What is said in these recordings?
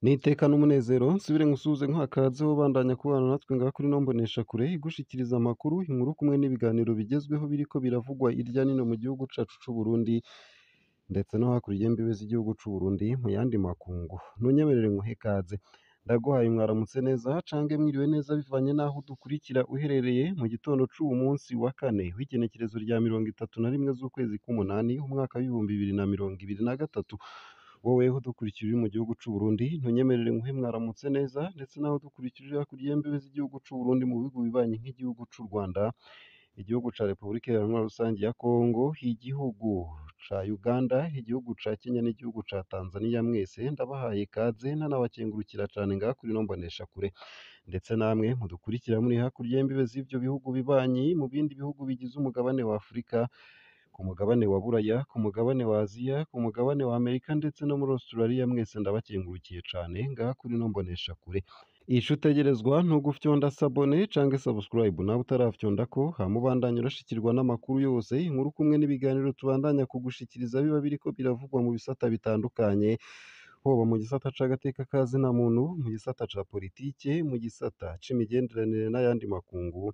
N'iteka n'umunezero nsubire nkusuhuze nkuha kaze wowe ubandanya kubana natwe ngaha kuri ino mboneshakure igushikiriza amakuru, inkuru kumwe n'ibiganiro bigezweho biriko biravugwa irya nino mu gihugu cacu c'Uburundi ndetse no hakurya y'imbibe z'igihugu c'Uburundi mu yandi makungu. Ntunyemerere nkuhe kaze, ndaguhaye mwaramutse neza cange mwiriwe neza bivanye n'aho udukurikira uherereye mu gitondo c'uwu munsi wa kane w'igenekerezo rya 31 z'ukwezi k'umunani umwaka w'2023. Wowe udukurikira uri mu gihugu c'Uburundi ntunyemerere nkuhe mwaramutse neza ndetse nawe udukurikira uri hakurya y'imbibe z'igihugu c'Uburundi mu bihugu bibanyi nk'igihugu c'u Rwanda, igihugu ca Repubulika Iharanira Rusangi ya Kongo, igihugu ca Uganda, igihugu ca Kenya n'igihugu ca Tanzania, mwese ndabahaye ikaze ntanabakengurukira cane ngaha kuri ino mboneshakure. Ndetse namwe mudukurikira muri hakurya y'imbibe z'ivyo bihugu bibanyi mu bindi bihugu bigize umugabane wa Afurika, ku mugabane wa Buraya, ku mugabane wa Aziya, ku mugabane wa Amerika ndetse no muri Australia, mwese ndabakengurukiye cane ngaha kuri ino mboneshakure. Ico utegerezwa ni ugufyonda s'abonner canke subscribe nawe utarafyondako, hama ubandanye urashikirwa n'amakuru yose, inkuru kumwe n'ibiganiro tubandanya kugushikiriza biba biriko biravugwa mu bisata bitandukanye, hoba mu gisata c'agateka ka zina muntu, mu gisata ca politike, mu gisata c'imigenderanire n'ayandi makungu,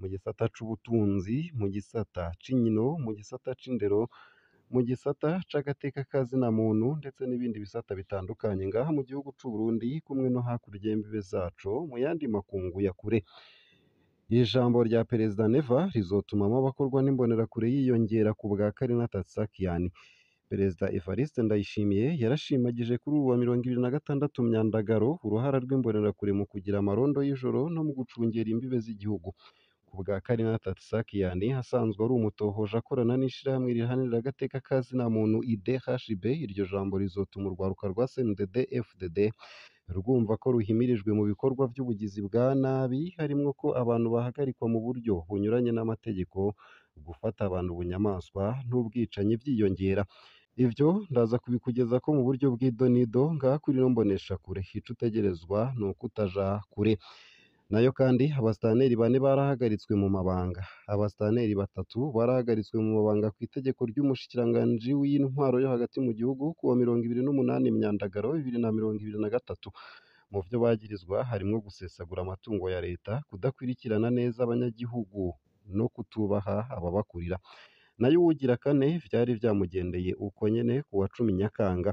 mu gisata c'ubutunzi, mu gisata c'inkino, mu gisata c'indero, mu gisata c'agateka ka zina muntu ndetse n'ibindi bisata bitandukanye ngaha mu gihugu c'Uburundi kumwe no hakurya y'imbibe zaco mu yandi makungu ya kure. Ijambo rya Perezida Neva rizotuma abakorwa n'imbonerakure yiyongera ku bwa Karina Tatsakian. Perezida Evariste Ndayishimiye yarashimagije kuri ubu wa 26 Myandagaro uruhara rw'imbonerakure mu kugira amarondo y'ijoro no mu gucungera imbibe z'igihugu. Ku bwa Karina Tatsakian asanzwe ari umutohoje akorana n'ishirahamwe riharanira agateka ka zina muntu IDHB, iryo jambo rizotuma urwaruka rwa CNDD-FDD rwumva ko ruhimirijwe mu bikorwa vy'ubugizi bwa nabi, harimwo ko abantu bahagarikwa mu buryo bunyuranye n'amategeko, gufata abantu bunyamaswa n'ubwicanyi vyiyongera. Ivyo ndaza kubikugezako mu buryo bw'idonido ngaha kuri ino mboneshakure. Ico utegerezwa ni ukutaja kure. Nayo kandi abasitanteri bane barahagaritswe mu mabanga. Abasitanteri batatu barahagaritswe mu mabanga kw'itegeko ry'umushikiranganji w'intwaro yo hagati mu gihugu kuwa 28 Myandagaro 2023. Mu vyo bagirizwa harimwo gusesagura amatungo ya leta, kudakwirikirana neza abanyagihugu no kutubaha ababakurira. Nayo uwugira kane vyari vyamugendeye uko nyene kuwa 10 Nyakanga.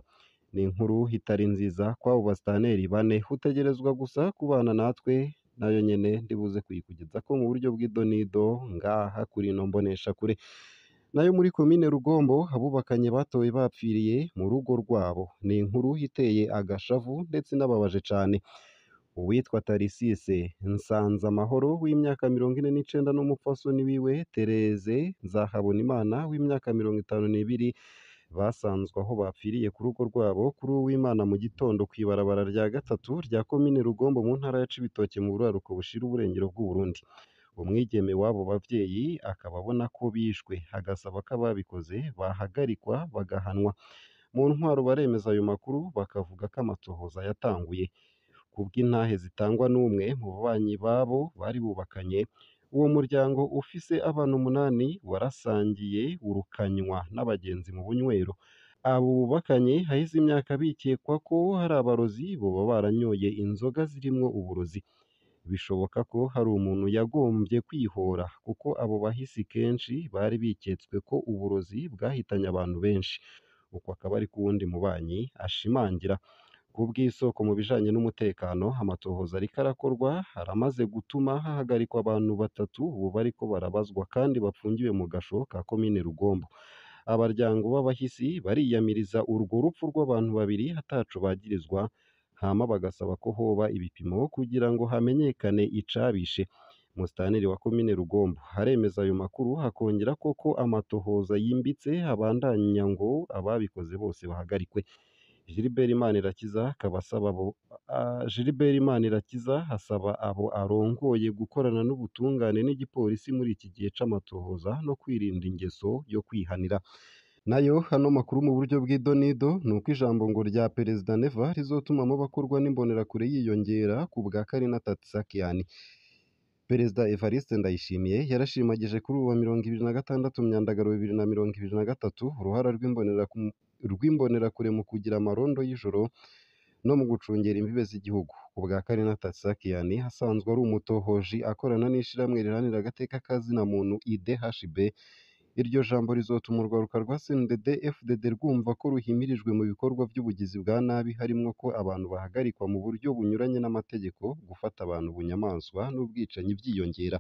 Ni inkuru itari nziza kw'abo basitanteri bane. Utegerezwa gusa kubana natwe nayo nyene ndibuze kuyikugezako mu buryo bw'idonido ngaha kuri ino mboneshakure. Nayo muri komine Rugombo abubakanye batowe bapfiriye mu rugo rwabo. Ni inkuru iteye agashavu ndetse inababaje cane. Uwitwa Tarisise Nsanzamahoro w'imyaka 49 n'umupfasoni wiwe Therese Nzahabonimana w'imyaka 52 basanzwe aho bapfiriye ku rugo rwabo kuri Uwimana mu gitondo kw'ibarabara rya gatatu rya komine Rugombo mu ntara ya Cibitoke mu buraruko bushira uburengero bw'Uburundi. Umwigeme w'abo bavyeyi akaba abona ko bishwe, agasaba ko ababikoze bahagarikwa bagahanwa. Mu ntwaro baremeza ayo makuru bakavuga ko amatohoza yatanguye. Kubw'intahe zitangwa n'umwe mu babanyi babo bari bubakanye, uwo muryango ufise abana 8 warasangiye urukanywa n'abagenzi mu bunywero. Abo bubakanye haheze imyaka bikekwa ko hari abarozi boba baranyoye inzoga zirimwo uburozi. Bishoboka ko hari umuntu yagomvye kwihora kuko abo bahisi kenshi bari biketswe ko uburozi bwahitanye abantu benshi. Uko akaba ariko uwundi mubanyi ashimangira. Kubw'isoko mu bijanye n'umutekano, amatohoza ariko arakorwa aramaze gutuma hahagarikwa abantu batatu ubu bariko barabazwa kandi bapfungiwe mu gasho ka komine Rugombo. Abaryango b'abahisi bariyamiriza urwo rupfu rw'abantu babiri ataco bagirizwa, hama bagasaba ko hoba ibipimo kugira ngo hamenyekane icabishe. Musitanteri wa komine Rugombo aremeza ayo makuru akongerako ko amatohoza yimbitse abandanya ngo ababikoze bose bahagarikwe. Gilbert Manirakiza akaba asaba abo Gilbert Manirakiza asaba abo arongoye gukorana n'ubutungane n'igipolisi muri iki gihe c'amatohoza no kwirinda ingeso yo kwihanira. Nayo hano makuru mu buryo bw'idonido ni uko ijambo ngo rya Perezida Neva rizotuma abakorwa n'imbonerakure yiyongera ku bwa Karina Tatsakian. Perezida Evariste Ndayishimiye yarashimagije kuri ubu wa 26 Myandagaro 2023 uruhara rw'imbonerakure mu kugira amarondo y'ijoro no mu gucungera imbibe z'igihugu. Ku bwa Karina Tatsakian, asanzwe ari umutohoji akorana n'ishirahamwe riharanira agateka ka zina muntu IDHB, iryo jambo rizotuma urwaruka rwa CNDD-FDD rwumva ko ruhimirijwe mu bikorwa vy'ubugizi bwa nabi, harimwo ko abantu bahagarikwa mu buryo bunyuranye n'amategeko, gufata abantu bunyamaswa n'ubwicanyi vyiyongera.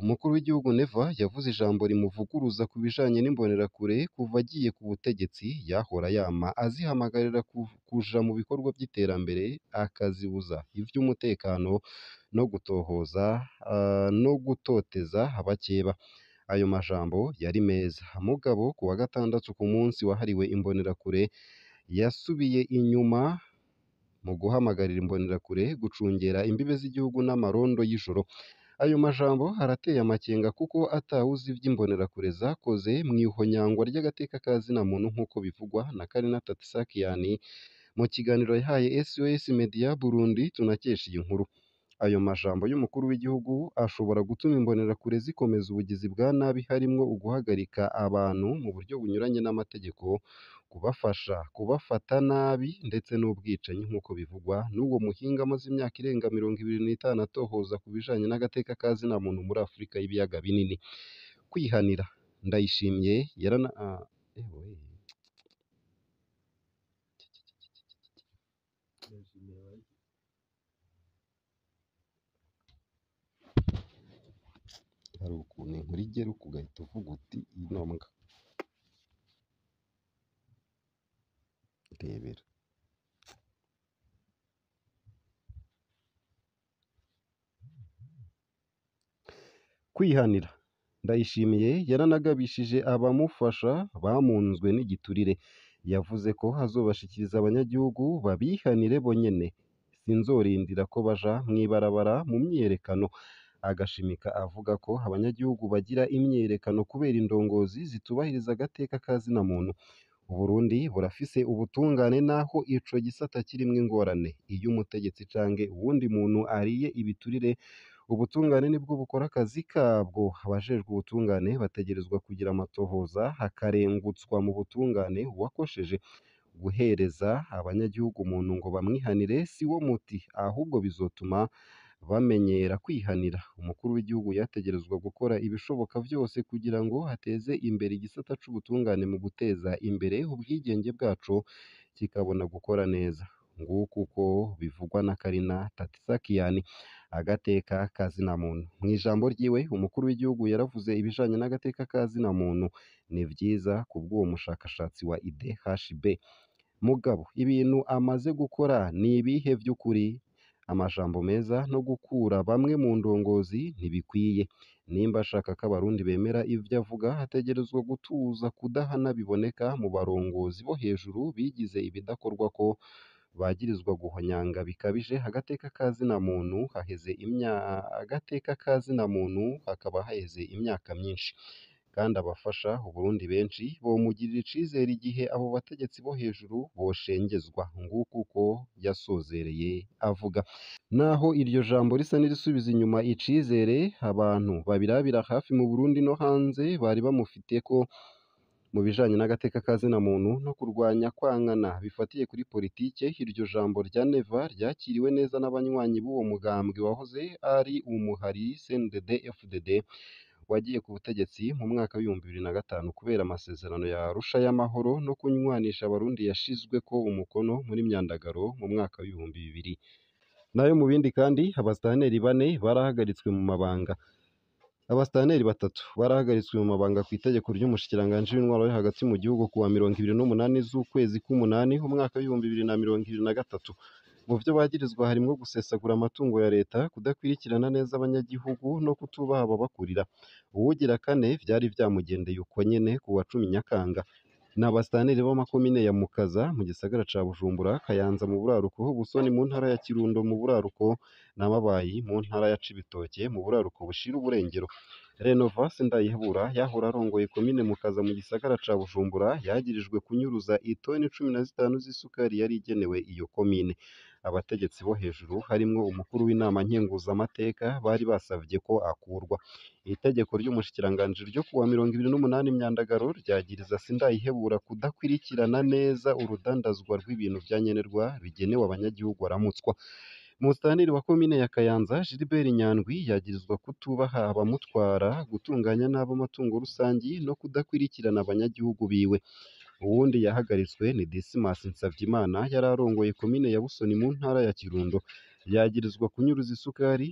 Umukuru w'igihugu Neva yavuze ijambo rimuvuguruza ku bijanye n'imbonerakure kuva agiye ku butegetsi, yahora yama azihamagarira kuja mu bikorwa vy'iterambere, akazibuza ivy'umutekano no gutohoza no gutoteza abakeba. Ayo majambo yari meza, mugabo ku wa gatandatu, ku munsi wahariwe imbonerakure, yasubiye inyuma mu guhamagarira imbonerakure gucungera imbibe z'igihugu n'amarondo y'ijoro. Ayo majambo arateye amakenga kuko atawuzi ivy'imbonerakure zakoze mw'ihonyangwa ry'agateka ka zina muntu nk'uko bivugwa na Karina Tatsakian mu kiganiro yahaye SOS Media Burundi tunakesha iyi nkuru. Ayo majambo y'umukuru w'igihugu ashobora gutuma imbonerakure zikomeza ubugizi bwa nabi, harimwo uguhagarika abantu mu buryo bunyuranye n'amategeko, kubafasha kubafata nabi ndetse n'ubwicanyi nk'uko bivugwa n'uwo muhinga amaze imyaka irenga 25 atohoza ku bijanye n'agateka ka zina muntu muri Afurika y'ibiyaga binini. Kwihanira Ndayishimiye yarana ewe. Hari ukuntu inkuru igera ugahita uvuga uti ino mbwa rebera. Kwihanira Ndayishimiye yaranagabishije abamufasha bamunzwe n'igiturire. Yavuze ko azobashikiriza abanyagihugu babihanire bonyene, sinzorindira ko baja mw'ibarabara mu myiyerekano. Agashimika avuga ko abanyagihugu bagira imyiyerekano kubera indongozi zitubahiriza agateka ka zina muntu. Uburundi burafise ubutungane naho ico gisata kirimwo ingorane. Iyo umutegetsi canke uwundi muntu ariye ibiturire, ubutungane nibwo bukora akazi kabwo. Abajejwe ubutungane bategerezwa kugira amatohoza, hakarengutswa mu butungane uwakosheje. Guhereza abanyagihugu umuntu ngo bamwihanire si wo muti, ahubwo bizotuma bamenyera kwihanira. Umukuru w'igihugu yategerezwa gukora ibishoboka vyose kugira ngo ateze imbere igisata c'ubutungane mu guteza imbere ubwigenge bwaco, kikabona gukora neza. Nguko uko bivugwa na Karina Tatsakian. Agateka ka zina muntu. Mw'ijambo ryiwe, umukuru w'igihugu yaravuze ibijanye n'agateka ka zina muntu. Ni vyiza kubw'uwo mushakashatsi wa IDHB. Mugabo ibintu amaze gukora ni ibihe vy'ukuri? Amajambo meza no gukura bamwe mu ndongozi ntibikwiye. Nimba ashaka ko abarundi bemera ivyo avuga, ategerezwa gutuza kudahana biboneka mu barongozi bo hejuru bigize ibidakorwa ko bagirizwa guhonyanga bikabije agateka ka zina muntu haheze agateka ka zina muntu hakaba haheze imyaka myinshi. Kandi abafasha Uburundi benshi bomugirira icizere igihe abo bategetsi bo hejuru boshengezwa. Nguko uko yasozereye avuga. Naho iryo jambo risa n'irisubiza inyuma icizere abantu babirabira hafi mu Burundi no hanze bari bamufitiye ko mu bijanye n'agateka ka zina muntu no kurwanya kwankana bifatiye kuri politike, iryo jambo rya Neva ryakiriwe neza n'abanywanyi b'uwo mugambwe wahoze ari umuhari CNDD-FDD wagiye ku butegetsi mu mwaka w'2005 kubera amasezerano ya Arusha y'amahoro no kunywanisha abarundi yashizweko umukono muri Myandagaro mu mwaka w'2000. Nayo mu bindi kandi, abasitanteri bane barahagaritswe mu mabanga. Abasitanteri batatu barahagaritswe mu mabanga ku itegeko ry'umushikiranganji w'intwaro yo hagati mu gihugu kuwa 28 z'ukwezi k'umunani umwaka w'2023. Mu vyo bagirizwa harimwo gusesagura amatungo ya leta, kudakwirikirana neza abanyagihugu no kutubaha ababakurira. Uwugira kane vyari vyamugendeye uko nyene kuwa 10 Nyakanga. Ni abasitanteri b'amakomine ya Mukaza mu gisagara ca Bujumbura, Kayanza mu buraruko, Busoni mu ntara ya Kirundo mu buraruko na Mabayi mu ntara ya Cibitoke mu buraruko bushira uburengero. Renovasi Ndayihebura yahora arongoye komine Mukaza mu gisagara ca Bujumbura, yagirijwe kunyuruza itoni 15 z'isukari yari igenewe iyo komine. Abategetsi bo hejuru harimwo umukuru w'inama nkenguzamateka bari basavye ko akurwa. Itegeko ry'umushikiranganji ryo kuwa 28 Myandagaro ryagiriza Sindayihebura kudakwirikirana neza urudandazwa rw'ibintu vya nkenerwa bigenewe abanyagihugu aramutswa. Musitanteri wa komine ya Kayanza Gilbert Nyandwi yagirizwa kutubaha abamutwara, gutunganya nabi amatungo rusangi no kudakwirikirana abanyagihugu biwe. Uwundi yahagaritswe ni Dismas Nsavyimana yari arongoye komine ya Busoni mu ntara ya Kirundo, yagirizwa kunyuruza isukari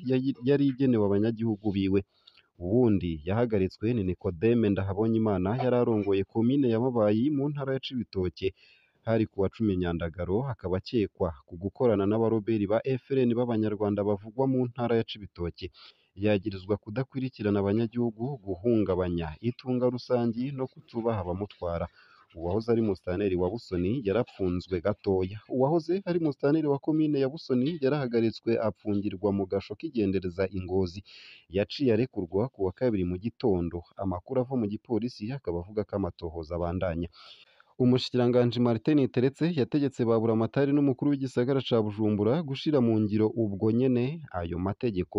yari igenewe abanyagihugu biwe. Uwundi yahagaritswe ni Nicodeme Ndahabonyimana yari arongoye komine ya Mabayi mu ntara ya Cibitoke, hari kuwa 10 Nyandagaro, akaba akekwa ku gukorana n'abaroberi ba FLN b'Abanyarwanda bavugwa mu ntara ya Cibitoke. Yagirizwa kudakwirikirana abanyagihugu, guhungabanya itunga rusangi no kutubaha abamutwara. Uwahoze ari musitanteri wa Busoni yarapfunzwe gatoya. Uwahoze ari musitanteri wa komine ya Busoni yarahagaritswe apfungirwa mu gasho k'igendereza i Ngozi. Yaciye arekurwa kuwa kabiri mu gitondo. Amakuru ava mu gipolisi akaba avuga ko amatohoza abandanya. Umushikiranganji Martin Niteretse yategetse ba Buramatari n'umukuru w'igisagara ca Bujumbura gushira mu ngiro ubwo nyene ayo mategeko.